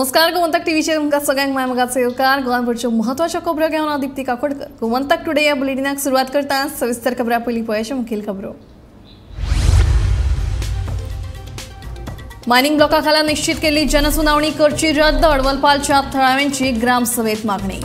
नमस्कार, गोमंतक टीव्हीचेर तुमकां सगळ्यांक माय मोगाचो येवकार। गोंयभरच्यो म्हत्वाच्यो खबरो घेवन हांव दीप्ती काकोडकर। गोमंतक टुडे ह्या बुलेटिनाक सुरवात करता। सविस्तर खबरां पयलीं पळयाचे मुखेल खबरो। मायनिंग ब्लॉका खाला निश्चित केल्ली जनसुनावणी करची रद्द, अडवलपालच्या थळाव्यांची ग्रामसभेत मागणी।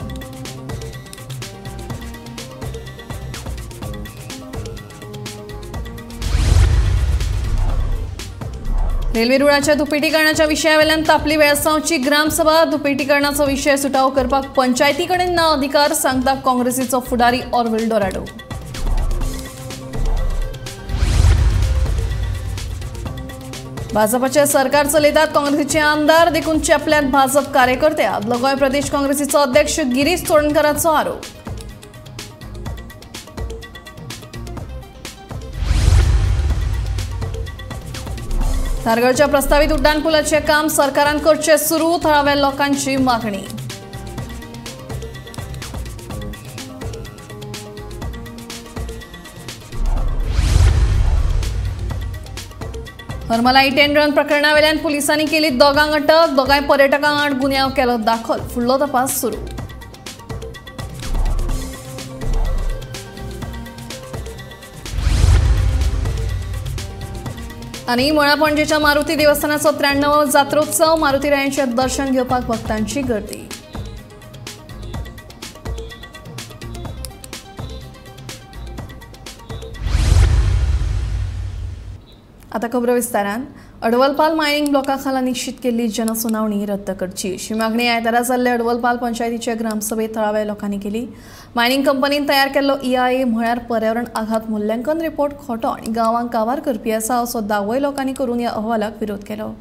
रेल्वे रुळाच्या दुपेटीकरणाच्या विशयावेल्यान तापली वेळसांवची ग्रामसभा। दुपेटीकरणाचो विशय सुटावो करपाक पंचायती कडेन ना अधिकार, सांगता काँग्रेसीचो फुडारी ऑर्विल डोराडो। भाजपाचे सरकार चलयतात काँग्रेसीचे आमदार, देखून चेपल्यात भाजप कार्यकर्ते। आदलो गोंय प्रदेश काँग्रेसीचो अध्यक्ष गिरीश चोडणकाराचो आरोप। धारगळच्या प्रस्तावित उड्डाणपुलाचे काम सरकारान करचे सुरू, थळाव्या लोकांची मागणी। हरमला हिट अँड रन प्रकरणावेल्यान पुलिसांनी केली दोगांक अटक, दोगांय पर्यटकां आड गुन्यांव केलो दाखल, फुडलो तपास सुरू। आनी मळा पणजेच्या मारुती देवस्थानाचो 93वो जात्रोत्सव, मारुतीरायांचें दर्शन घेवपाक भक्तांची गर्दी। आता खबरो विस्तारान। अडवलपाल मायनिंग ब्लॉका खाला निश्चित केल्ली जनसुनावणी रद्द करची अशी मागणी आयतारा जाल्ले अडवलपाल पंचायतीच्या ग्रामसभेत थळाव्या लोकांनी केली। मायनिंग कंपनीन तयार केल्लो EIA म्हळ्यार पर्यावरण आघात मूल्यांकन रिपोर्ट खोटो आनी गांवांक कावार करपी आसा असो दावोय लोकांनी करून ह्या अहवालाक विरोध केलो।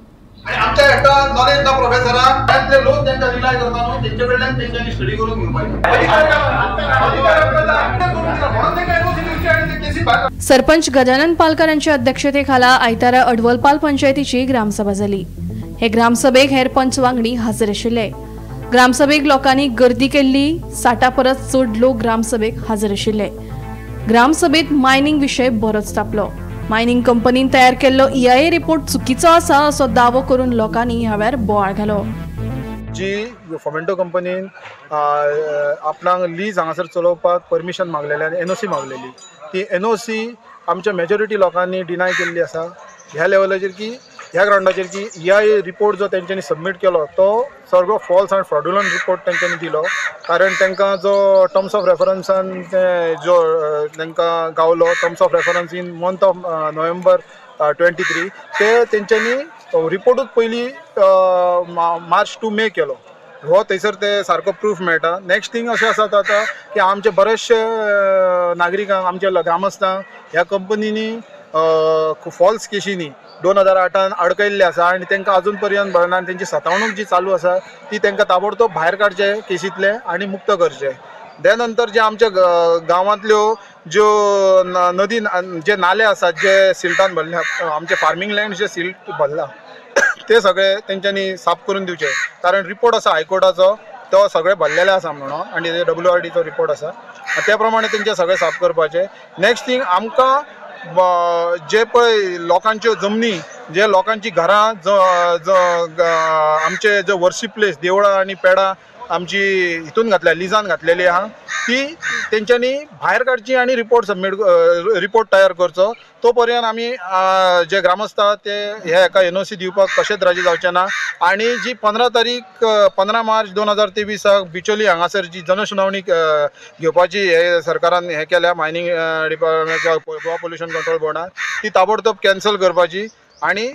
सरपंच गजानन पालकर यांच्या अध्यक्षतेखाला आयतारा अडवलपाल पंचायतीची ग्रामसभा जाली। हे ग्रामसभेक हेर पंच वांगडी हजर आशिल्ले। ग्रामसभेक लोकांनी गर्दी केल्ली, 60 परस चड लोक ग्रामसभेक हजर आशिल्ले। ग्रामसभेत मायनिंग विशय बरोच तापलो। मायनिंग कंपनीन तयार केल्लो EIA report चुकीचो आसा असो दावो करून लोकांनी ह्या वेळार बोवाळ घालो। जी फोमेंटो कंपनीन आपणाक लीज हांगासर चलोवपाक परमिशन मागलेली आनी NOC मागलेली, ती NOC आमच्या मेजॉरिटी लोकांनी डिनाय केल्ली आसा। ह्या लेवलाचेर की ह्या ग्रावंडाचेर की EIA report जो तेंच्यांनी सबमीट केलो तो सगळो फॉल्स आनी फ्रॉड्युलंट रिपोर्ट तेंच्यांनी दिलो, कारण तांकां जो टर्म्स ऑफ रेफरन्सान जो तांकां गावलो terms of reference in month of November 23, ते तेंच्यांनी रिपोर्टूच पयलीं मार्च टू मे केलो। हो थंयसर ते सारको प्रूफ मेळटा। नेक्स्ट थींग अशें आसा आतां की आमचे बरेचशे नागरिकांक, आमच्या ग्रामस्थांक ह्या कंपनींनी फॉल्स केशींनी 2008 अडकयल्ले आसा आनी तांकां अजून पर्यंत भरना आनी तेंची सतावणूक जी चालू आसा ती तांकां ताबडतोब भायर काडचे केशींतले आनी मुक्त करचे। त्या नंतर जे आमच्या गांवांतल्यो ज्यो नदी जे नाले आसात जे सिल्टान भरले, आमचे फार्मींग लँड जे सिल्ट भरला ते सगळे तेंच्यांनी साफ करून दिवचे, कारण रिपोर्ट आसा हायकोर्टाचो तो सगळे भरलेले आसा म्हणून आनी WRDचो रिपोर्ट आसा त्या प्रमाणे तेंचे सगळे साफ करपाचे। नेक्स्ट थींग आमकां जे पळय लोकांच्यो जमनी, जे लोकांची घरां, आमचे जे वर्शिप प्लेस देवळां आनी पेडां आमची हितून घातल्या, लिजान घातलेली आहा, ती तेंच्यांनी भायर काडची आनी रिपोर्ट सबमीट रिपोर्ट तयार करचो। तो पर्यंत आमी जे ग्रामस्थ आहा ते हे हेका NOC दिवपाक कशेंच राजी जावचे ना। आनी जी 15 तारीख 15 मार्च 2023 बिचोली हांगासर जी जनसुनावणी घेवपाची हे सरकारान हें केल्या मायनिंग डिपार्टमेंटाच्या गोवा पोल्युशन कंट्रोल बोर्डान, ती ताबडतोब कॅन्सल करपाची आनी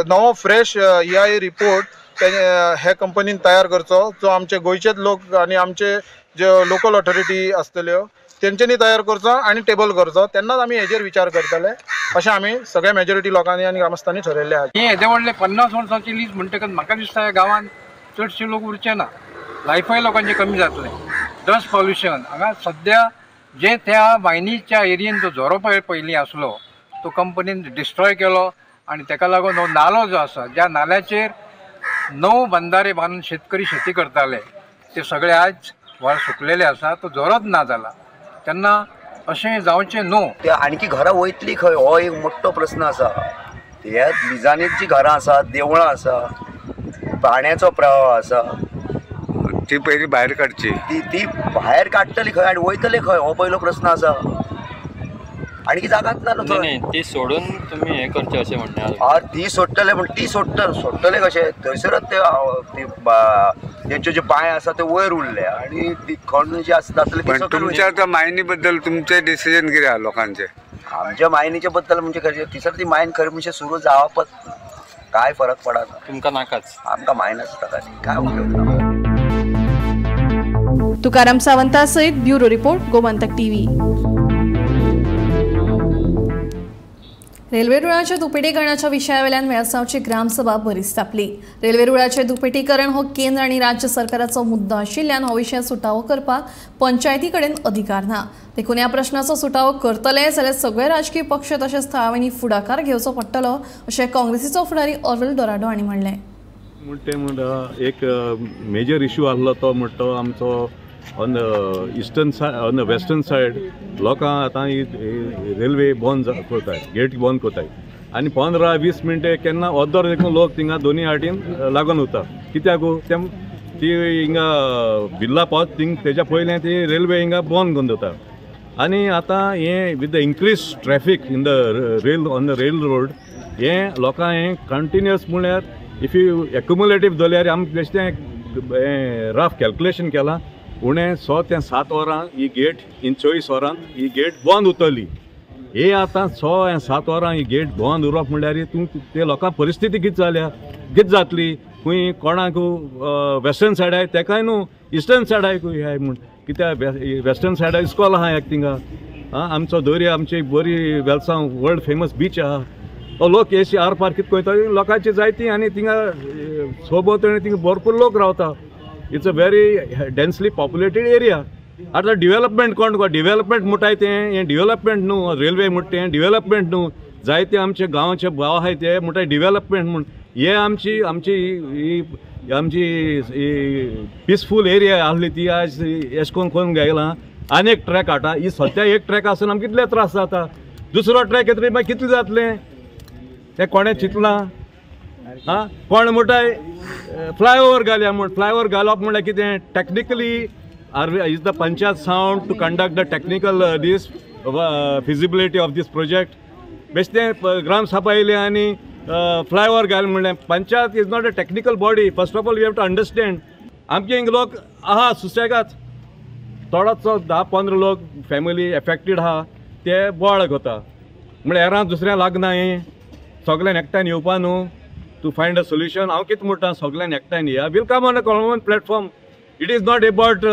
नवो फ्रेश EIA report हे कंपनीन तयार करचो, जो आमचे गोंयचेच लोक आनी आमचे जे लोकल ऑथॉरिटी आसतल्यो तेंच्यांनी तयार करचो आनी टेबल करचो, तेन्नाच आमी हेजेर विचार करतले अशें आमी सगळ्या मेजॉरिटी लोकांनी आनी ग्रामस्थांनी ठरयल्लें आसा। हे येदे व्हडले 50 वर्सांची लीज म्हणटकच म्हाका दिसता ह्या गांवांत चडशे लोक उरचे ना, लायफय लोकांचें कमी जातलें। डस्ट पॉल्युशन हांगा सद्या जे त्या मायनीच्या एरियेन जो झरो पळय पयलीं आसलो तो कंपनीन डिस्ट्रॉय केलो आनी तेका लागून हो नालो जो आसा, ज्या नाल्याचेर 9 बंधारे बांदून शेतकरी शेती करताले ते सगळे आज व्हाळ सुकलेले आसा, तो झरोच ना जाला, तेन्ना अशें जावचें न्हू। ते आणखी घरां वयतली खंय हो एक मोठो प्रस्न आसा। ह्या लिजांनी जी घरां आसा, देवळां आसा, पाण्याचो प्रवाह आसा ती पयली भायर काडची. ती भायर काडटली खंय आनी वयतले खंय हो पयलो प्रस्न आसा. आनी की जागाच ना न्हू थंय. ती सोडून तुमी हें करचें अशें म्हणणें. ती सोडटले पूण ती सोडटले कशें? थंयसरच ते तेंच्यो जे बांय आसा ते वयर उरले आनी ती खण जी आसता. तुमच्या आतां मायनी बद्दल तुमचें डिसिजन कितें आहा लोकांचें? आमच्या मायनीच्या बद्दल म्हणजे खरें थंयसर ती मायन खरें म्हणजे सुरू जावपच काय फरक पडना. तुमकां नाकाच? आमकां मायन आसता काय उपयोग ना. तुकाराम सावंता सहित bureau report, Gomantak TV. Railway रुळाच्या दुपेटीकरणाच्या विशयावेल्यान वेळसावची ग्रामसभा बरीच तापली. रेल्वे रुळाचे दुपेटीकरण हो केंद्र आनी राज्य सरकाराचो मुद्दो आशिल्ल्यान हो विशय सुटावो करपाक पंचायती कडेन अधिकार ना. देखून ह्या प्रश्नाचो सुटावो करतले जाल्यार सगळे राजकीय पक्ष तशेंच थळाव्यांनी फुडाकार घेवचो पडटलो अशें काँग्रेसीचो फुडारी ऑर्वेल डोराडो हांणी म्हणलें. म्हणटा एक मेजर इश्यू आसलो तो म्हणटा आमचो on the eastern side, on the western side लोकां आतां ही रेल्वे बंद करताय, गेट बंद करताय आनी 15-20 मिनटां केन्ना अर्दर देखून लोक थिंगा दोनी आटीन लागून उरता. कित्याक ते ती हिंगा बिर्ला पावत थिंग तेज्या पयलें ती रेल्वे हिंगा बंद करून दवरता. आनी आतां हें with the increase traffic in the rail on the rail road हें लोकां हें कंटिन्युअस म्हळ्यार if you एक्युमुलेटीव जाल्यार आमी बेश्टें हें रफ कॅल्कुलेशन केलां उणें 6 ते 7 वरां ही गेट इन 24 वरां ही गेट बंद उरतली. हे आतां 6 ते 7 वरां ही गेट बंद उरप म्हणल्यार तूं ते लोकां परिस्थिती कितें जाल्या, कितें जातली? खंय कोणाक वेस्टर्न सायडाक तेकाय न्हू इस्टर्न सायडाकूय हाय म्हूण कित्याक वेस्टर्न सायडाक इस्कॉल आहा एक थिंगा. आमचो दर्या आमची बरी वेलसांव वर्ल्ड फेमस बीच आहा. तो लोक एशी आर पार कितें कोयता लोकांची जायती आनी थिंगा सोबत थिंगा भरपूर लोक रावता. It's a very densely populated area. आतां डिवेलपमेंट कोण डिवेलपमेंट म्हणटाय तें हें डिवेलपमेंट न्हू, रेल्वे म्हणटा तें डिवेलपमेंट न्हू. जायते आमचे गांवचे भाव आहाय ते म्हणटाय डिवेलपमेंट म्हूण. हे आमची आमची ही आमची पिसफूल एरिया आहली ती आज एश कोन कोन गेला. आनी एक ट्रॅक हाडटा, ही सद्या एक ट्रॅक आसून आमकां कितले त्रास जाता. दुसरो ट्रॅक येतली मागीर कितले जातलें तें कोणें चिंतलां? आं कोण म्हणटाय फ्लायओवर घालया म्हूण. फ्लायओवर घालप म्हणल्यार कितें? Technically are is the panchayat sound to conduct the technical this feasibility of this project? बेश्टें ग्रामसभा येयली आनी फ्लायओवर घाल म्हणलें. Panchayat is not a technical body. First of all you have to understand. आमचे हिंग लोक आहा सुसेगात, थोडोचो 10-15 लोक फॅमिली एफेक्टेड आहा ते बोवाळ करता म्हणल्यार हेरां दुसऱ्यां लागना. हें सगळ्यान एकठांय येवपा न्हू टू फायंड अ सोल्युशन. हांव कितें म्हणटा सगळ्यान एकठांय या, we'll come on a common platform. It is not about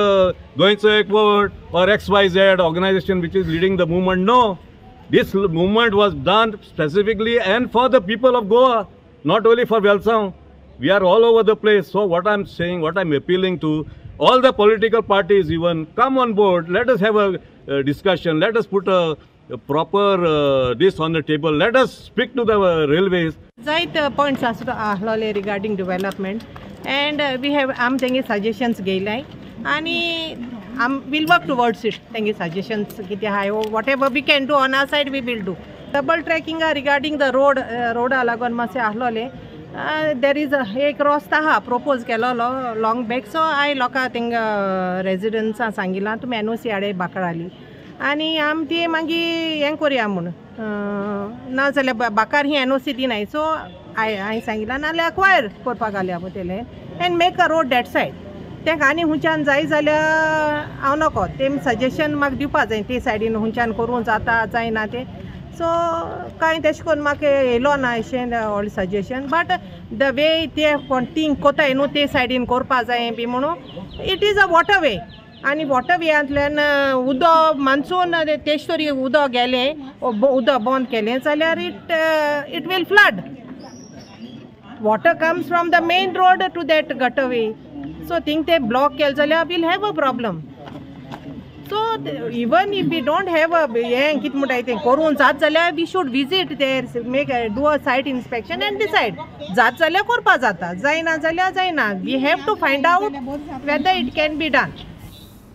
Goencho Ekvott or XYZ organization which is leading the movement. No, this movement was done specifically and for the people of Goa, not only for Velsao. We are all over the place. So what I am saying, what I am appealing to all the political parties even, come on board, let us have a discussion, let us put a proper this on the table, let us speak to the railways. जायत points आसलोले regarding development and we have आम तेंगे suggestions घेयलाय आनी आम will work towards it. तेंगे suggestions कितें आहाय whatever we can do on our side we will do. Double ट्रॅकिंगा regarding the road, रोडा लागून मातशें आसलोले. There is एक रस्तो आहा प्रपोज केलोलो लॉंग बॅक. सो हांवें लोकांक तेंगा रेजिडंट्सां सांगिलां तुमी एनओसी हाडे बाकडाली आनी आम ती मागीर हें करुया म्हूण, ना जाल्यार बाकार ही एनओसी दिनाय. सो हांवें सांगिलां नाल्यार अक्वायर करपाक घालया तेलें and make a road that side. तेंका आनी हुंच्यान जाय जाल्यार हांव नको तें सजेशन म्हाका दिवपा जाय ते सायडीन हुंच्यान करूं जाता जायना तें. सो कांय तेशें करून म्हाका येयलो ना अशें all suggestion, but the way ते कोण थिंक कोताय न्हू ते सायडीन करपा जाय बी म्हणून it is a water way. आनी वॉटर वेयांतल्यान उदक मानसून तेश तरी उदक गेलें, उदक बंद केलें जाल्यार it will flood. Water comes from the main road to that gutter way. So thing ते ब्लॉक केलें जाल्यार we'll have a problem. So even if we don't have a हें कितें म्हणटाय तें करूंक जात जाल्यार we should visit there, make do a site inspection and decide. जात जाल्यार करपा जाता, जायना जाल्यार जायना. We have to find out whether it can be done.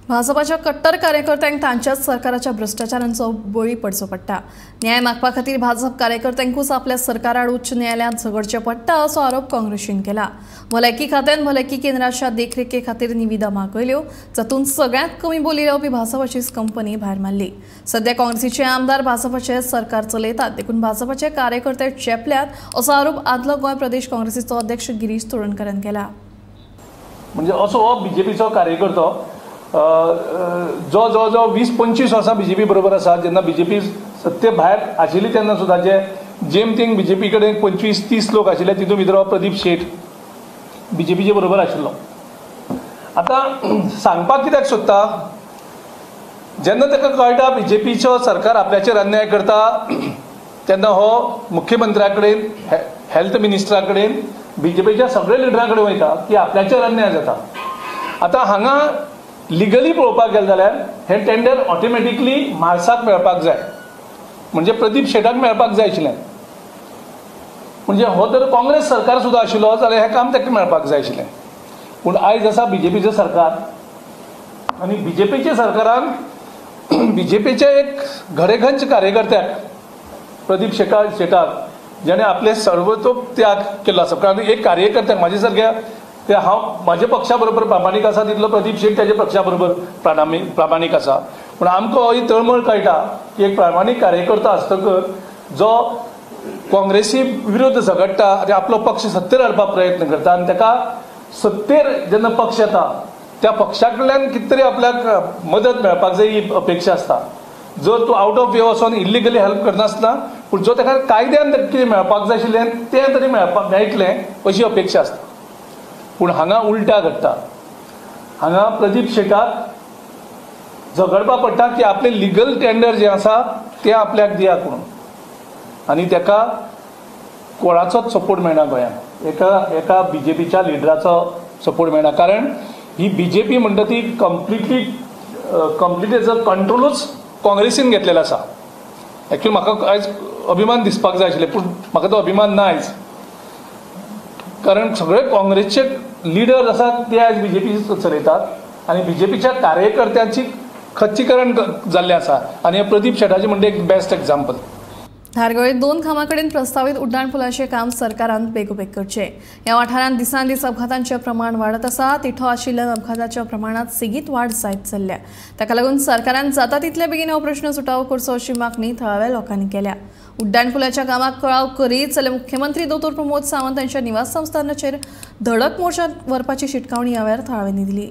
भाजपाच्या कट्टर कार्यकर्त्यांक तांच्याच सरकाराच्या भ्रष्टाचारांचो बळी पडचो पडटा. न्याय मागपा खातीर भाजप कार्यकर्त्यांकूच आपल्या सरकाराआड उच्च न्यायालयांत झगडचें पडटा असो आरोप काँग्रेसीन केला. भलायकी खात्यान भलायकी केंद्राच्या देखरेखे खातीर निविदा मागयल्यो, जातूंत सगळ्यांत कमी बोली लावपी भाजपाचीच कंपनी भायर मारली. सध्या काँग्रेसीचे आमदार भाजपाचे सरकार चलयतात, देखून भाजपाचे कार्यकर्ते चेपल्यात असो आरोप आदलो गोंय प्रदेश काँग्रेसीचो अध्यक्ष गिरीश चोडणकारान केला. म्हणजे असो हो बीजेपीचो कार्यकर्तो जो जो जो 20-25 वर्सां बीजेपी बरोबर आसा, जेन्ना बीजेपी सत्ते भायर आशिल्ली तेन्ना सुद्दां जे जेम तेंग बीजेपी कडेन 25-30 लोक आशिल्ले तितून भितर प्रदीप शेट बीजेपीचे बरोबर आशिल्लो. आतां सांगपाक कित्याक सोदता, जेन्ना ताका कळटा बीजेपीचो सरकार आपल्याचेर अन्याय करता तेन्ना हो मुख्यमंत्र्या कडेन, हेल्थ मिनिस्टरा कडेन, बीजेपीच्या सगळ्या लिडरां कडेन वयता की आपल्याचेर अन्याय जाता. आतां हांगा लिगली पळोवपाक गेलें जाल्यार हें टेंडर ऑटोमॅटिकली मार्साक मेळपाक जाय, म्हणजे प्रदीप शेटाक मेळपाक जाय आशिल्लें. म्हणजे हो जर काँग्रेस सरकार सुद्दां आशिल्लो जाल्यार हें काम ताका मेळपाक जाय आशिल्लें. पूण आयज आसा बीजेपीचें सरकार आनी बीजेपीच्या सरकारान बीजेपीच्या एक घडेघंच कार्यकर्त्याक प्रदीप शेटाक जेणे आपले सर्वतो त्याग केल्लो आसा. कारण एक कार्यकर्त्याक म्हाजे सारक्या ते हांव म्हाज्या पक्षा बरोबर प्रामाणीक आसा तितलो प्रदीप शेट ताज्या पक्षा बरोबर प्रामाणीक आसा. पूण आमकां ही तळमळ कळटा की एक प्रामाणीक कार्यकर्तो आसतकच जो काँग्रेसी विरुद्ध झगडटा आनी आपलो पक्ष सत्तेर हाडपाक प्रयत्न करता आनी ताका सत्तेर जेन्ना पक्ष येता त्या पक्षा कडल्यान कितें तरी आपल्याक मदत मेळपाक जाय ही अपेक्षा आसता. जर तूं आवट ऑफ वे वचोन इल्लिगली हेल्प करनासतना पूण जो ताका कायद्यान कितें मेळपाक जाय आशिल्लें तें तरी मेळपाक मेळटलें अशी अपेक्षा आसता. पूण हांगा उल्टा घडटा. हांगा प्रदीप शेटाक झगडपा पडटा की आपलें लिगल टेंडर जें आसा तें आपल्याक दियात म्हणून, आनी ताका कोणाचोच सपोर्ट मेळना गोंयांत, एका एका बीजेपीच्या लिडराचो सपोर्ट मेळना. कारण ही बीजेपी म्हणटा ती कंप्लिटली तेजो कंट्रोलूच काँग्रेसीन घेतलेलो आसा. एक्चुअली म्हाका आयज अभिमान दिसपाक जाय आशिल्लें पूण म्हाका तो अभिमान ना आयज, कारण सगळे काँग्रेसचे लिडर आसात ते आयज बीजेपी चलयतात आनी बीजेपीच्या कार्यकर्त्यांची खच्चीकरण जाल्लें आसा. आनी प्रदीप शेटाचें म्हणजे एक बेस्ट एग्जाम्पल. धारगळे 2 खांबाकडेन प्रस्तावित उड्डाण पुलाचें काम सरकारान बेगोबेग करचें. ह्या वाठारांत दिसान दीस अपघातांचें प्रमाण वाडत आसा. तिठो आशिल्ल्यान अपघाताच्या प्रमाणांत सेगीत वाड जायत चल्ल्या. ताका लागून सरकारान जाता तितले बेगीन हो प्रश्न सुटावो करचो अशी मागणी थळाव्या लोकांनी केल्या. उड्डाण पुलाच्या कामाक कळाव करीत जाल्यार मुख्यमंत्री दोतोर प्रमोद सावंत हांच्या निवास संस्थानाचेर धडक मोर्चा व्हरपाची शिटकावणी ह्या वेळार थळाव्यांनी दिली.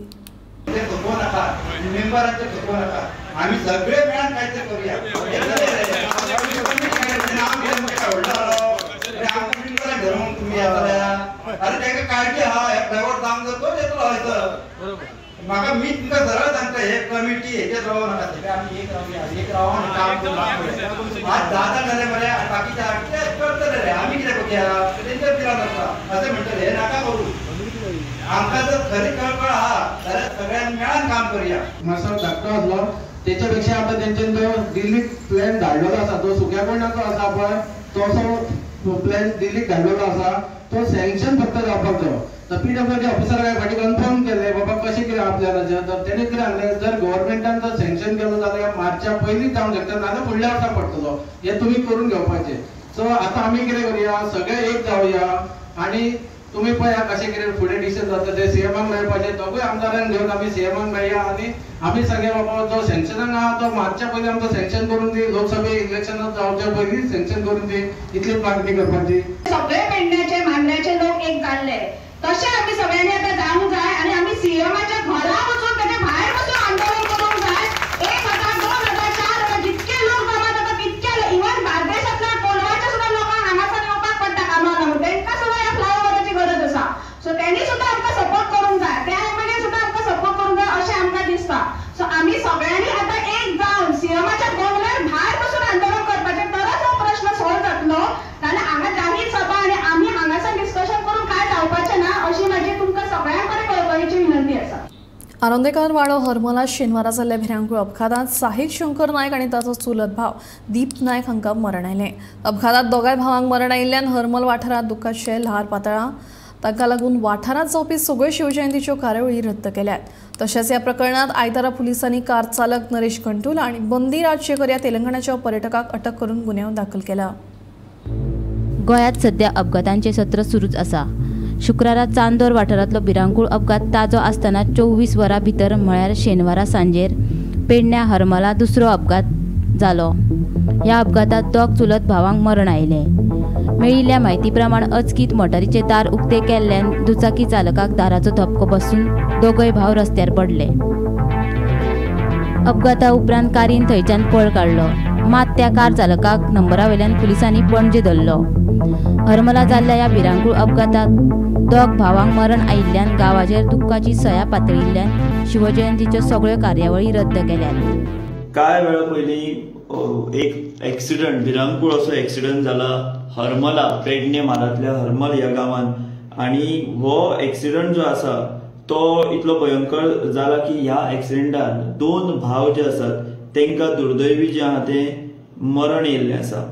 अरे काळजी हा फ्लेवर जावन तो येतलो हयसर. म्हाका मी तुमकां सरळ सांगता, हे कमिटी हेचेर रावो नाका, सगळे आमी एक रावया, एक रावन काम करून आज 10 जाण जाले मरे, बाकीचे ते करतले रे, आमी कितें करुया तेंचेर पिरान आसता अशें म्हणटले. हे नाका करू, आमकां जर खरी कळकळ आहा जाल्यार सगळ्यांनी मेळान काम करुया. मातसो धाकटो आसलो तेच्या पेक्षा आतां तेंच्यानी तो दिल्लीक प्लॅन धाडलेलो आसा, तो सुक्या कोणाचो आसा पळय तो असो प्लॅन दिल्लीक धाडलेलो आसा, तो सँक्शन फक्त जावपाक जायो. तर पीडब्ल्यूडी ऑफिसरा फाटी कन्फर्म केलें बाबा कशें कितें आपल्याला, तर तेणें कितें सांगलें जर गव्हर्मेंटान जर सँक्शन केलो जाल्यार मार्चा पयलींच जावंक शकता, नाजाल्यार फुडल्या वर्सा पडटलो, हें तुमी करून घेवपाचें. सो आतां आमी कितें करुया, सगळे एक जावया आनी तुमी पळया कशें कितें फुडें डिसिजन जाता तें सीएमाक मेळपाचें. दोगूय आमदारांक घेवन आमी सीएमाक मेळया आनी आमी सांगया बाबा जो सँक्शनाक आहा तो मार्चा पयलीं आमकां सँक्शन करून दी, लोकसभे इलेक्शनाक जावच्या पयलीं सँक्शन करून दी, इतलीच मागणी करपाची. सगळे पेडण्याचे मांद्र्याचे लोक एक जाल्ले तशें आमी सगळ्यांनी आतां जावंक जाय आनी आमी सीएमाच्या घरा वचून ताच्या भायर वचून आंदोलन करूंक जाय. 1000, 2000, 4000 जितके लोक जमा जाता तितके, इवन बार्देसांतल्या कोलवाच्या सुद्दां लोकांक हांगासर येवपाक पडटा कामाक लागून, तांकां सुद्दां ह्या फ्लायओवराची गरज आसा. सो तेणी सुद्दां आमकां सपोर्ट करूंक जाय, त्या एमएलए सुद्दां आमकां सपोर्ट करूंक जाय अशें आमकां दिसता. सो आमी सगळ्यांनी आतां एक जावन सीएमाच्या बंगल्यार भायर बसून आंदोलन करपाचें, तरच हो प्रश्न सॉल्व जातलो. नाजाल्यार हांगा जाहीर सभा आनी आमी हांगासर डिस्कशन करून कांय जावपाचें ना अशी म्हाजी तुमकां सगळ्यां कडेन कळकळीची विनंती आसा. आरोंदेकार वाडो हरमला शेनवारा जाल्ल्या भिरांकूळ अपघातांत साहिद शंकर नायक आनी ताचो चुलत भाव दीप नायक हांकां मरण आयलें. अपघातांत दोगांय भावांक मरण आयिल्ल्यान हरमल वाठारांत दुख्खाचें ल्हार पातळ्ळां. ताका लागून वाठारांत जावपी सगळ्यो शिवजयंतीच्यो कार्यावळी रद्द केल्यात. तशेंच ह्या प्रकरणांत आयतारा पुलिसांनी कार चालक नरेश घंटुला आनी बंदी राजशेखर ह्या तेलंगणाच्या पर्यटकाक अटक करून गुन्यांव दाखल केला. गोंयांत सध्या अपघातांचे सत्र सुरूच आसा. शुक्रारा चांदोर वाठारांतलो भिरांकूळ अपघात ताजो आसतना 24 वरां भितर म्हळ्यार शेनवारा सांजेर पेडण्या हरमला दुसरो अपघात जालो. ह्या अपघातात दोग चुलत भावांक मरण आयलें. मेळिल्ल्या म्हायती प्रमाण अचकीत मोटारीचें दार उक्तें केल्ल्यान दुचाकी चालकाक दाराचो धपको बसून दोगय भाव रस्त्यार पडले. अपघाता उपरांत कारीन थंयच्यान पळ काडलो, मात त्या कार चालकाक नंबरा वयल्यान पुलिसांनी पणजे धरलो. हरमला जाल्ल्या ह्या भिरांकूळ अपघातात दोग भावांक मरण आयिल्ल्यान गांवाचेर दुख्खाची सया पातळिल्ल्यान शिवजयंतीच्यो सगळ्यो कार्यावळी रद्द केल्यात. कांय वेळा पयलीं एक एक्सिडंट, भिरांकूळ असो एक्सिडंट जाला हरमला, पेडणे म्हालांतल्या हरमल ह्या गांवांत. आनी हो एक्सिडंट जो आसा तो इतलो भयंकर जाला की ह्या एक्सिडंटान दोन भाव जे आसात तांकां दुर्दैवी जें आहा तें मरण येयल्लें आसा.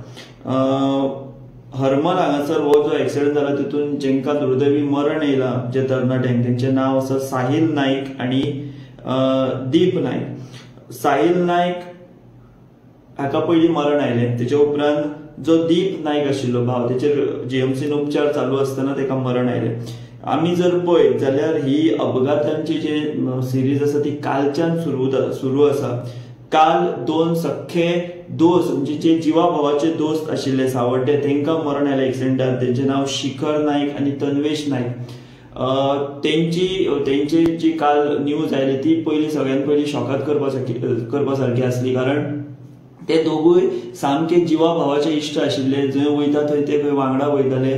हरमल हांगासर हो जो एक्सिडंट जाला तितून जेंकां दुर्दैवी मरण येयलां जे तरणाट्यांक, तेंचें नांव आसा साहिल नायक आनी दीप नायक. साहिल नायक हाका पयलीं मरण आयलें, तेच्या उपरांत जो दीप नायक आशिल्लो भाव तेचेर जीएमसीन उपचार चालू आसतना तेका मरण आयलें. आमी जर पळयत जाल्यार ही अपघातांची जी सिरीज आसा ती कालच्यान सुरू आसा. काल दोन सख्खे दोस्त म्हणजे जे जिवा भावाचे दोस्त आशिल्ले सावड्डे तांकां मरण आयलें एक्सिडंटान. तेंचें नांव शिखर नायक आनी तन्वेश नायक. तेंची जी काल न्यूज आयली ती पयली सगळ्यात पयली शॉकात करपा सारकी आसली, कारण ते दोगूय सामके जिवा भावाचे इश्ट आशिल्ले. जंय वयता थंय ते खंय वांगडा वयताले,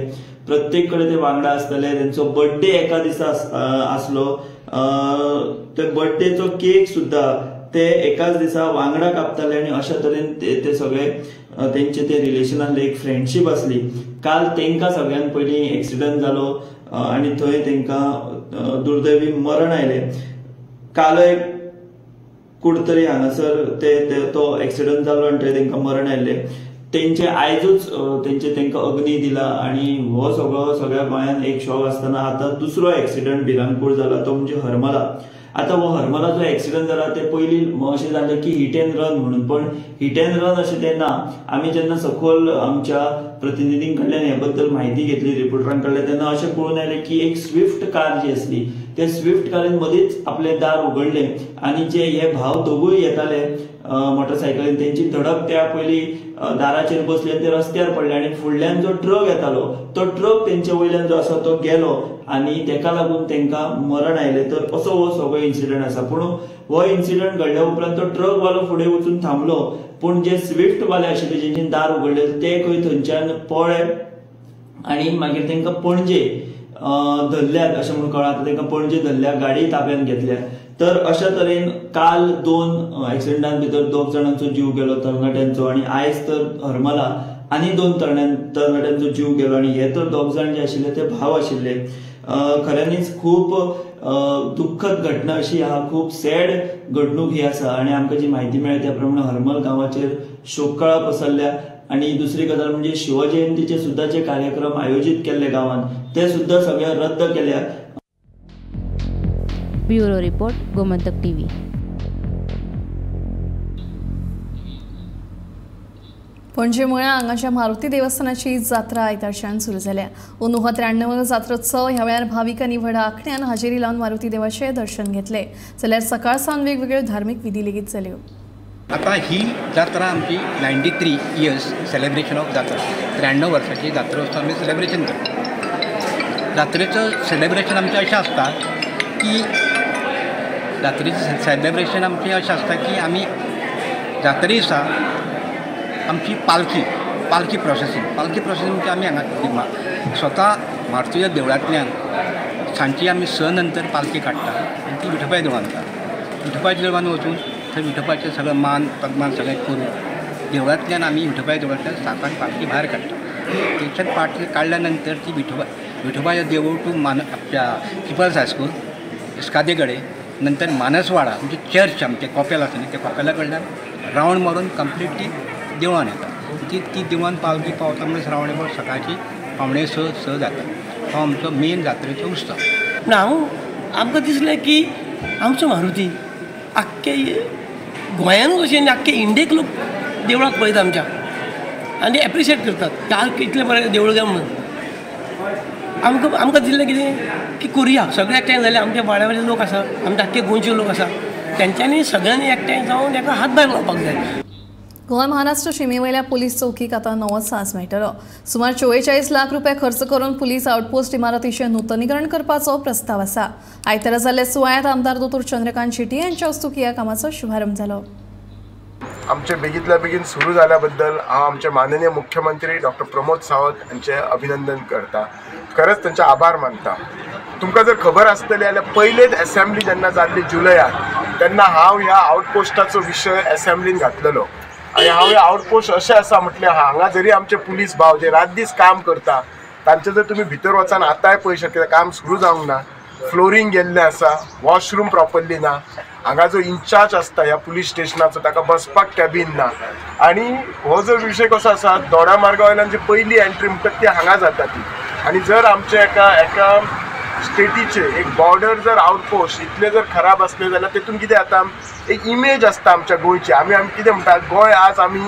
प्रत्येक कडेन ते वांगडा आसताले. तेंचो बर्थडे एका दिसा आसलो, त्या बर्थडेचो केक सुद्दां ते एकाच दिसा वांगडा कापताले आनी अशा तरेन ते सगळे तेंचे ते रिलेशन आसले, एक फ्रेंडशीप आसली. काल तेंकां सगळ्यात पयलीं एक्सिडंट जालो आनी थंय तेंकां दुर्दैवी मरण आयलें. कालय कुडतरी हांगासर ते तो एक्सिडंट जालो आनी थंय तेंकां मरण आयलें. तेंचे आयजूच तेंचे तेंकां अग्नी दिला आनी हो सगळो सगळ्या गोंयांत एक शॉक आसतना आतां दुसरो एक्सिडंट भिरांकूळ जाला तो म्हणजे हरमला. आतां हो हरमला जो एक्सिडंट जाला ते पयलीं अशें जालें की हिट एंड रन म्हणून, पण हिट एंड रन अशें तें ना. आमी जेन्ना सखोल आमच्या प्रतिनिधीं कडल्यान हे बद्दल म्हायती घेतली, रिपोर्टरां कडल्यान, तेन्ना अशें कळून आयलें की एक स्विफ्ट कार जी आसली ते स्विफ्ट कारीन मदींच आपलें दार उगडलें आनी जे हे भाव दोगूय येताले मोटरसायकलीन तेंची धडक त्या पयलीं दाराचेर बसली आनी ते रस्त्यार पडले आनी फुडल्यान जो ट्रक येतालो तो ट्रक तेंचे वयल्यान जो आसा तो गेलो आनी तेका लागून तेंकां मरण आयलें. तर असो हो सगळो इन्सिडंट आसा. पूण हो इन्सिडंट घडल्या उपरांत तो ट्रक वालो फुडें वचून थांबलो, पूण जे स्विफ्ट वाले आशिल्ले जेंच्यानी दार उगडले ते खंय थंयच्यान पळ्ळे आनी मागीर तेंकां पणजे धरल्यात अशें म्हणून कळ्ळां. आतां तेंकां पणजे धरल्या, गाडी ताब्यांत घेतल्या. तर अशा तरेन काल दोन एक्सिडंटान भितर दोग जाणांचो जीव गेलो तरणाट्यांचो आनी आयज तर हरमला आनी दोन तरणाट्यांचो जीव गेलो आनी हे तर दोग जाण जे आशिल्ले ते भाव आशिल्ले. खऱ्यांनीच खूब दुख्खद घटना अशी आहा, खूब सॅड घडणूक ही आसा आनी आमकां जी म्हायती मेळ्ळ्या त्या प्रमाणे हरमल गांवाचेर शोककळा पसरल्या. आनी दुसरी गजाल म्हणजे शिवजयंतीचे सुद्दां जे कार्यक्रम आयोजीत केल्ले गांवांत ते सुद्दां सगळे रद्द केल्या. Bureau report, Gomantak TV. Panaji मुळ्या हांगाच्या मारुती देवस्थानाची जात्रा आयतारच्यान सुरू जाल्या. अंदू 93 जात्रोत्सव ह्या वेळार भाविकांनी व्हडा आंकड्यान हाजेरी लावन मारुती देवाचें दर्शन घेतलें. जाल्यार सकाळ सावन वेगवेगळ्यो धार्मीक विधी लेगीत जाल्यो. आतां ही जात्रा आमची 93 इयर्स सेलिब्रेशन ऑफ जात्रा, 93 वर्साची जात्रोत्सव आमी सेलिब्रेशन करता. जात्रेचो सेलिब्रेशन आमचें अशें आसता की जात्रेचें सेलिब्रेशन आमचें अशें आसता की आमी जात्रे दिसा आमची पालखी पालखी प्रोसेसींग म्हणजे आमी हांगा स्वता मारुतीच्या देवळांतल्यान सांजची आमी 6 नंतर पालखी काडटा आनी ती विठोबाय देवळान वता. विठोबाय देवळान वचून थंय विठोबाचें सगळें मान पद्मान सगळें करून देवळांतल्यान आमी विठोबाय देवळांतल्यान 7 पालखी भायर काडटा. थंयच्यान पालखी काडल्या नंतर ती विठोबाच्या देवूळ टू मान आमच्या पिपल्स हायस्कूल इस्कादे कडेन, नंतर मानसवाडा म्हणजे चर्च आमचें कॉपेल आसा न्ही त्या कॉपेला कडल्यान रावंड मारून कंप्लीट ती देवळान येता. ती ती देवळान पालखी पावता म्हणजे श्रावण सकाळची 5:45 6 जाता. हो आमचो मेन जात्रेचो उत्सव. ना हांव आमकां दिसलें की आमचो मारुती आख्खे गोंयानूच अशें न्ही, आख्खे इंडियेक लोक देवळाक पळयता आमच्या आनी एप्रिशिएट करतात काल इतलें बरें देवूळ काय म्हणून. आमकां आमकां दिसलें कितें की करुया, सगळे एकठांय जाले, आमच्या वाड्यावयले लोक आसा, आमचे आख्खे गोंयचे लोक आसा, तेंच्यांनी सगळ्यांनी एकठांय जावन ताका हातभार लावपाक जाय. गोंय महाराष्ट्र शिमेवयल्या पुलीस चौकीक आतां नवो साज मेळटलो. सुमार 44 लाख रुपया खर्च करून पुलीस आउटपोस्ट इमारतीचें नुतनीकरण करपाचो प्रस्ताव आसा. आयतारा जाल्ल्या सुवाळ्यांत आमदार दोतोर चंद्रकांत शेट्टी यांच्या हस्तुकीं ह्या कामाचो शुभारंभ जालो. आमचे बेगीतल्या बेगीन सुरू जाल्याबद्दल हांव आमचे माननीय मुख्यमंत्री डॉक्टर प्रमोद सावंत हांचे अभिनंदन करता, खरेंच तांचे आभार मानता. तुमकां जर खबर आसतली जाल्यार पयलेच एसेंब्ली जेन्ना जाल्ली जुलयात तेन्ना हांव ह्या आउटपोस्टाचो विशय एसेंब्लीन घातलेलो आनी हांव हे आउटपोस्ट अशें आसा म्हटल्यार हांगा जरी आमचे पुलीस भाव जे रात दीस काम करता तांचे जर तुमी भितर वचान आतांय पळय शकता काम सुरू जावंक ना, फ्लोरींग गेल्लें आसा, वॉशरूम प्रॉपरली ना, हांगा जो इन्चार्ज आसता ह्या पुलीस स्टेशनाचो ताका बसपाक कॅबीन ना. आनी हो जो विशय कसो आसा दोडा मार्गा वयल्यान जी पयली एंट्री म्हणटात ती हांगा जाता ती, आनी जर आमचे एका एका स्टेटीचे एक बॉर्डर जर आउटपोस्ट इतले जर खराब आसले जाल्यार तेतून कितें जाता एक इमेज आसता आमच्या गोंयची. आमी आमी कितें म्हणटा गोंय आज आमी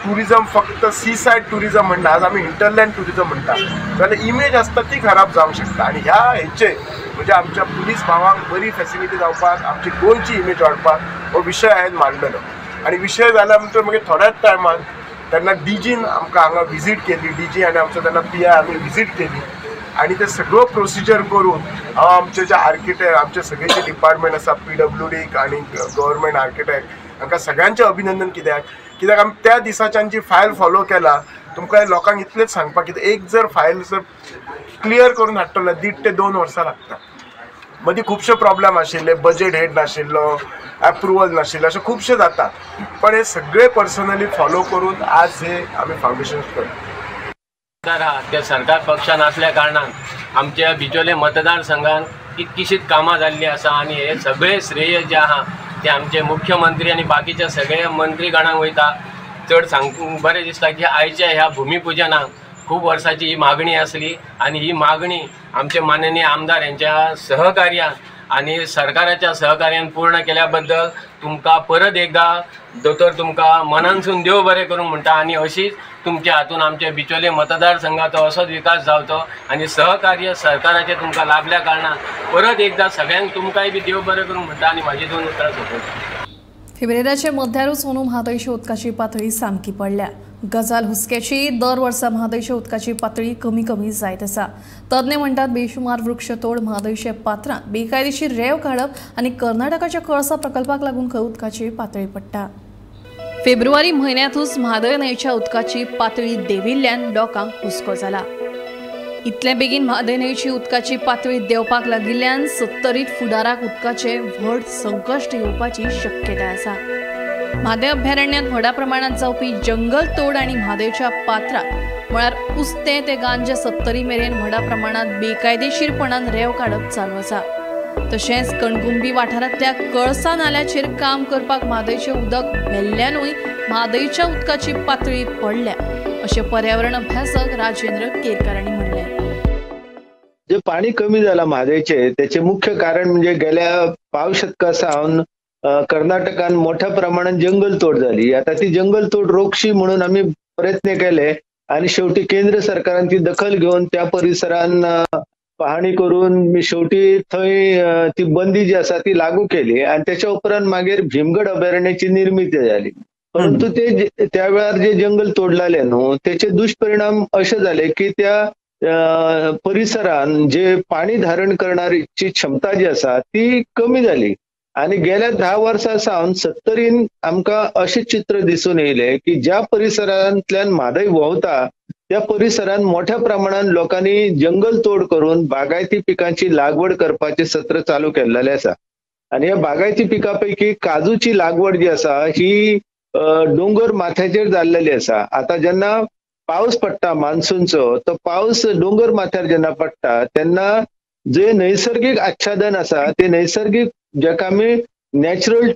टुरिजम फक्त सी सायड टुरिजम म्हणटा, आज आमी हिंटरलँड टुरिजम म्हणटा, जाल्यार इमेज आसता ती खराब जावंक शकता. आनी ह्या हेचे म्हणजे आमच्या पुलीस भावांक बरी फेसिलिटी जावपाक आमची गोंयची इमेज वाडपाक हो विशय हांवें मांडलेलो. आनी विशय जाल्या नंतर मागीर थोड्याच टायमान तेन्ना डीजीन आमकां हांगा विजीट केली, डीजी आनी आमचो तेन्ना पी I आमी विजीट केली आनी ते सगळो प्रोसिजर करून हांव आमचे जे आर्किटेक्ट आमचे सगळे जे डिपार्टमेंट आसा पीडब्ल्यूडी आनी गव्हर्मेंट आर्किटेक्ट हांकां सगळ्यांचें अभिनंदन. कित्याक कित्याक आमी त्या दिसाच्यान जी फायल फॉलो केला तुमकां लोकांक इतलेंच सांगपाक कितें एक जर फायल जर क्लियर करून हाडटलो 1.5 ते 2 वर्सां लागता. मदीं खुबशे प्रॉब्लम आशिल्ले, बजेट हेड नाशिल्लो, एप्रुवल नाशिल्लें, अशें खुबशें जाता, पण हे सगळे पर्सनली फॉलो करून आज हे आमी फावंडेशन करता. सरकार आहा त्या सरकार पक्षान आसल्या कारणान आमच्या बिचोले मतदारसंघान कितकीशीच कामां जाल्लीं आसा आनी हे सगळे श्रेय जे आहा ते आमचे मुख्यमंत्री आनी बाकीच्या सगळ्या मंत्रीगणांक वयता. चड सांगूंक बरें दिसता की आयच्या ह्या भुमिपुजनाक खूब वर्साची ही मागणी आसली आनी ही मागणी आमचे माननीय आमदार यांच्या सहकार्यान आनी सरकाराच्या सहकार्यान पूर्ण केल्या बद्दल तुमकां परत एकदा दोतोर तुमकां मनानसून देव बरें करूंक म्हणटा आनी अशीच तुमच्या हातून आमच्या बिचोले मतदारसंघाचो असोच विकास जावचो आनी सहकार्य सरकाराचें तुमकां लाभल्या कारणान परत एकदा सगळ्यांक तुमकांय बी देव बरें करूंक म्हणटा आनी म्हाजी दोन उतरां सोंपयता. फेब्रेराचे मध्यारूच अंदू म्हादयच्या उदकाची पातळी सामकी पडल्या. गजाल हुस्क्याची, दर वर्सा म्हादयच्या उदकाची पातळी कमी कमी जायत आसा. तज्ञ म्हणटात बेशुमार वृक्षतोड, म्हादयच्या पात्रांत बेकायदेशीर रेंव काडप आनी कर्नाटकाच्या कळसा प्रकल्पाक लागून खंय उदकाची पातळी पडटा. फेब्रुवारी म्हयन्यांतूच म्हादय न्हंयच्या उदकाची पातळी देंविल्ल्यान लोकांक हुस्को जाला. इतले बेगीन म्हादय न्हंयची उदकाची पातळी देंवपाक लागिल्ल्यान सत्तरीत फुडाराक उदकाचें व्हड संकश्ट येवपाची शक्यताय आसा. म्हादय अभयारण्यांत व्हडा प्रमाणांत जावपी जंगल तोड आनी म्हादयच्या पात्रांत म्हळ्यार उस्तें ते गांजे सत्तरी मेरेन व्हडा प्रमाणांत बेकायदेशीरपणान रेंव काडप चालू आसा. तशेंच कणकुंबी वाठारांतल्या कळसा नाल्याचेर काम करपाक म्हादयचें उदक व्हेल्ल्यानूय म्हादयच्या उदकाची पातळी पडल्या अशें पर्यावरण अभ्यासक राजेंद्र केरकर हांणी म्हणलें. जे पाणी कमी जाला म्हादयचे त्याचे मुख्य कारण म्हणजे गेल्या पाव शतका सावन कर्नाटकान मोठ्या प्रमाणात जंगल तोड झाली. आता ती जंगल तोड रोखशी म्हणून आम्ही प्रयत्न केले आणि शेवटी केंद्र सरकारान ती दखल घेवन त्या परिसरान पाहणी करून मी शेवटी थंय ती बंदी जी आसा ती लागू केली आणि त्याच्या उपरांत मागीर भीमगड अभयारण्याची निर्मिती झाली. परंतु ते त्या वेळार जे जंगल तोडलेले न्हू त्याचे दुष्परिणाम असे झाले की त्या परिसरान जे पाणी धारण करणारी क्षमता जी आसा ती कमी झाली आणि गेल्या 10 वर्सां सावन सत्तरीन आमकां अशें चित्र दिसून येयलें की ज्या परिसरांतल्यान म्हादय व्हांवता त्या परिसरांत मोठ्या प्रमाणात लोकांनी जंगल तोड करून बागायती पिकांची लागवड करपाचें सत्र चालू केल्लेलें आसा. आनी ह्या बागायती पिकां पैकी काजूची लागवड जी आसा ही डोंगर माथ्याचेर जाल्लेली आसा. आतां जेन्ना पावस पडटा मान्सूनचो तो पावस डोंगर माथ्यार जेन्ना पडटा तेन्ना जे नैसर्गिक आच्छादन आसा ते नैसर्गिक जेका आमी नॅचरल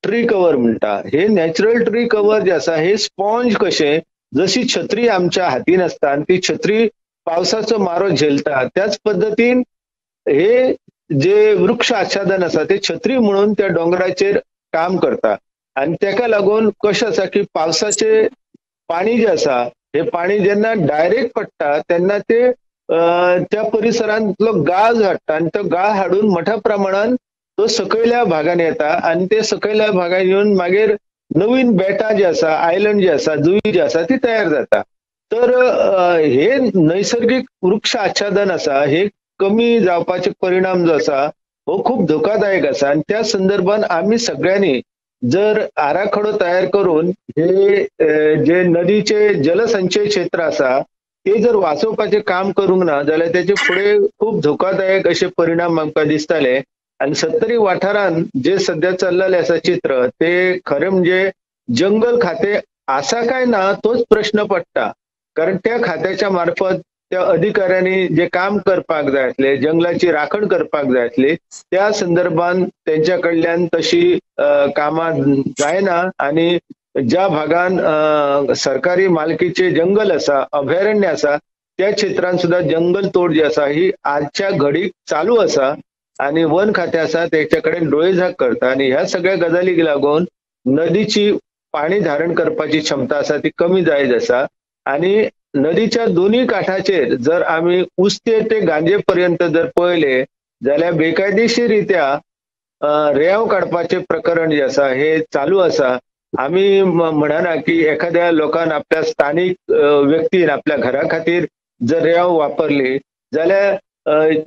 ट्री कवर म्हणटा, हे नॅचरल ट्री कवर जे आसा हे स्पॉन्ज कशें जशी छत्री आमच्या हातीन आसता आनी ती छत्री पावसाचो मारो झेलता त्याच पद्दतीन हे जे वृक्ष आच्छादन आसा ते छत्री म्हणून त्या डोंगराचेर काम करता आनी तेका लागून कशें आसा की पावसाचे पाणी जे आसा हे पाणी जेन्ना डायरेक्ट पडटा तेन्ना ते त्या परिसरांतलो गाळ हाडटा आनी तो गाळ हाडून मोठ्या प्रमाणान तो सकयल्या भागान येता आनी ते सकयल्या भागान येवन मागीर नवीन बेटां जी आसा, आयलंड जे आसा, जुई जी आसा ती तयार जाता. तर हे नैसर्गिक वृक्ष आच्छादन आसा हे कमी जावपाचे परिणाम जो आसा हो खूब धोकादायक आसा आनी त्या संदर्भान आमी सगळ्यांनी जर आराखडो तयार करून हे जे नदीचे जलसंचय क्षेत्र आसा ते जर वाचोवपाचें काम करूंक ना जाल्यार तेचे फुडें खूब धोकादायक अशे परिणाम आमकां दिसतले. आनी सत्तरी वाठारान जे सद्या चल्लेलें आसा चित्र ते खरें म्हणजे जंगल खातें आसा काय ना तोच प्रश्न पडटा, कारण त्या खात्याच्या मार्फत त्या अधिकाऱ्यांनी जे काम करपाक जाय आसलें, जंगलाची राखण करपाक जाय आसली, त्या संदर्भान तेंच्या कडल्यान तशी कामां जायना आनी ज्या भागान सरकारी मालकीचे जंगल आसा, अभयारण्य आसा त्या क्षेत्रान सुद्दां जंगल तोड जी आसा ही आजच्या घडीक चालू आसा आनी वन खातें आसा तेच्या कडेन डोळेझाक करता आनी ह्या सगळ्या गजालीक लागून नदीची पाणी धारण करपाची क्षमता आसा ती कमी जायत आसा आनी नदीच्या दोन्ही काठाचेर जर आमी उस्ते ते गांजे पर्यंत जर पळयले जाल्यार बेकायदेशीर रित्या रेंव काडपाचें प्रकरण जे आसा हे चालू आसा. आमी म्हणना की एखाद्या लोकान आपल्या स्थानीक व्यक्तीन आपल्या घरा खातीर जर रेंव वापरली जाल्यार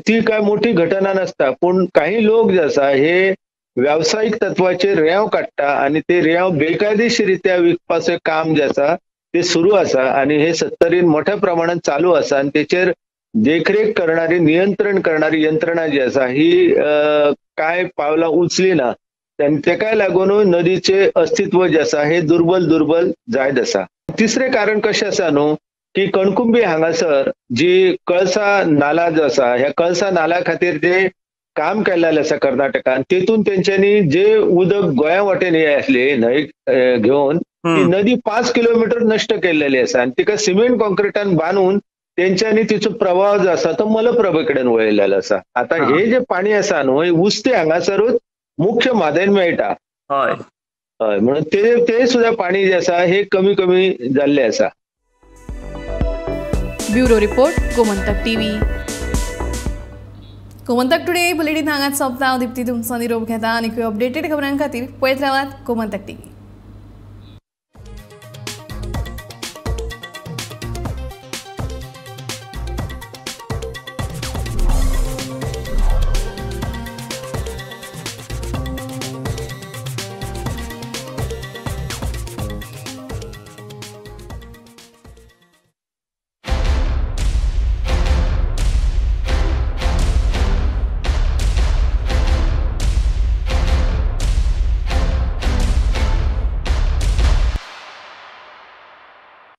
ती काय मोठी घटना नासता, पूण काही लोक जे आसा हे व्यावसायिक तत्वाचेर रेंव काडटा आनी ते रेंव बेकायदेशीर रित्या विकपाचें काम जे आसा ते सुरू आसा आनी हे सत्तरीन मोठ्या प्रमाणात चालू आसा आनी तेचेर देखरेख करणारी, नियंत्रण करणारी यंत्रणा जी आसा ही काय पावलां उचली ना आनी तेकाय लागूनूय नदीचे अस्तित्व जे आसा हे दुर्बल दुर्बल जायत आसा. तिसरें कारण कशें आसा न्हू की कणकुंबी हांगासर जी कळसा नाला जो आसा ह्या कळसा नाला खातीर जे काम केल्लें आसा कर्नाटकान तेतून तेंच्यांनी जे उदक गोंया वाटेन हे आसली न्हंय घेवन ती नदी 5 किलोमीटर नष्ट केल्लेली आसा आनी तिका सिमेंट कॉन्क्रिटान बांदून तेंच्यांनी तिचो प्रवाह जो आसा तो मलप्रभे कडेन वळयलेलो आसा. आतां हे जे पाणी आसा न्हू हे उस्ते हांगासरूच मुख्य म्हादयन मेळटा, हय हय, म्हणून ते सुद्दां पाणी जे आसा हे कमी कमी जाल्लें आसा. Bureau report, Gomantak TV. Gomantak today bulletin हांगाच सोंपता. हांव दिप्ती तुमचो निरोप घेता आनी अपडेटेड खबरां खातीर पळयत रावात गोमंतक टीव्ही.